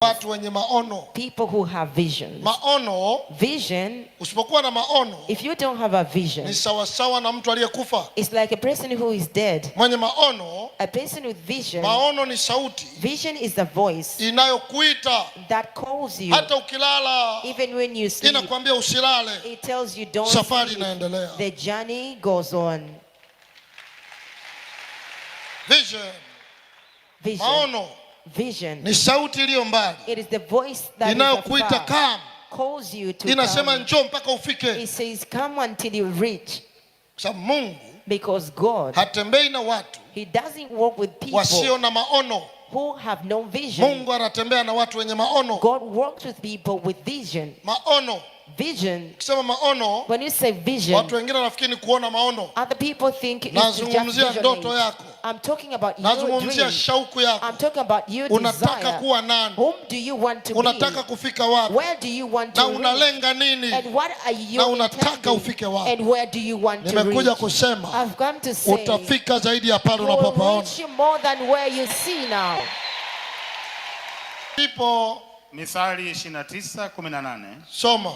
Watu wenye maono. People who have visions. Maono, Vision, usipokuwa na maono if you don't have a vision, ni sawasawa na mtu aliyekufa. It's like a person who is dead. Mwenye maono, A person with vision, maono ni sauti vision is the voice inayokuita that calls you. Hata ukilala, Even when you sleep, inakwambia usilale. It tells you don't Safari sleep. Inaendelea. The journey goes on. Vision, Vision. Maono Vision. Ni sauti iliyo mbali It is the voice that is inayokuita afar, come, calls you to inasema come. njoo mpaka ufike, It says, "Come until you reach." kwa sababu Mungu Because God, hatembei na watu He doesn't walk with people wasio na maono. Who have no vision. Mungu anatembea na watu wenye maono. God works with people with vision. Maono, Vision. ukisema maono, When you say vision, watu wengine wanafikiri ni kuona maono. Other people think it's to just Nazungumzia ndoto visionate. yako. I'm talking about your Nazungumzia dream. shauku yako. I'm talking about your Unataka desire. kuwa nani? Whom do you want to Unataka be? Kufika wapi? Where do you want Na to reach? Unalenga nini? And what are you Na unataka intending? Ufike wapi? And where do you want to Nimekuja reach? kusema I've come to say utafika zaidi ya pale you will unapopaona. reach more than where you see now. Ipo Mithali 29:18. Soma.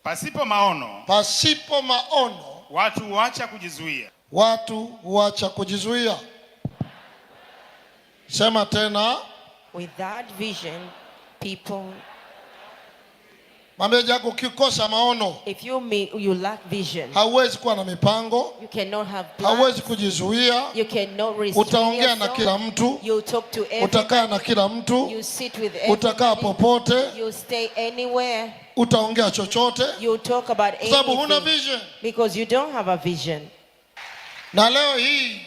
Pasipo maono Pasipo maono watu huacha kujizuia, watu huacha kujizuia. Sema tena. Without vision, people, Mwambie yako ukikosa maono if you lack vision, hauwezi kuwa na mipango, you cannot have plans, hauwezi kujizuia, you cannot restrain utaongea na yourself, kila mtu, you talk to utakaa everybody, na kila mtu, you sit with utakaa everybody, popote, you stay anywhere, utaongea chochote, you talk about kwa sababu huna anything vision. Because you don't have a vision. Na leo hii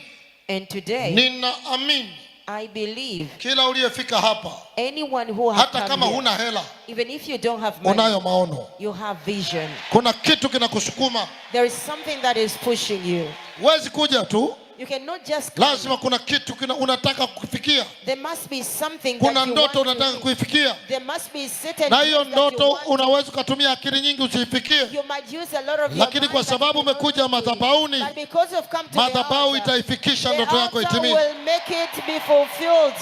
And today, ninaamini I believe kila uliyefika hapa, anyone who has hata come kama here, huna hela, even if you don't have money, unayo maono. You have vision. Kuna kitu kinakusukuma. There is something that is pushing you. Huwezi kuja tu, You cannot just come. Lazima kuna kitu kina, unataka kukifikia. There must be something Kuna that you ndoto want to unataka reach. kuifikia, There must be certain na hiyo things that you ndoto want to. unaweza ukatumia akili nyingi usiifikie, You might use a lot of your lakini mind, kwa but sababu you cannot umekuja do it. madhabahuni, But because you've come to the madhabahu altar, itaifikisha the ndoto yako altar itimie. will make it be fulfilled.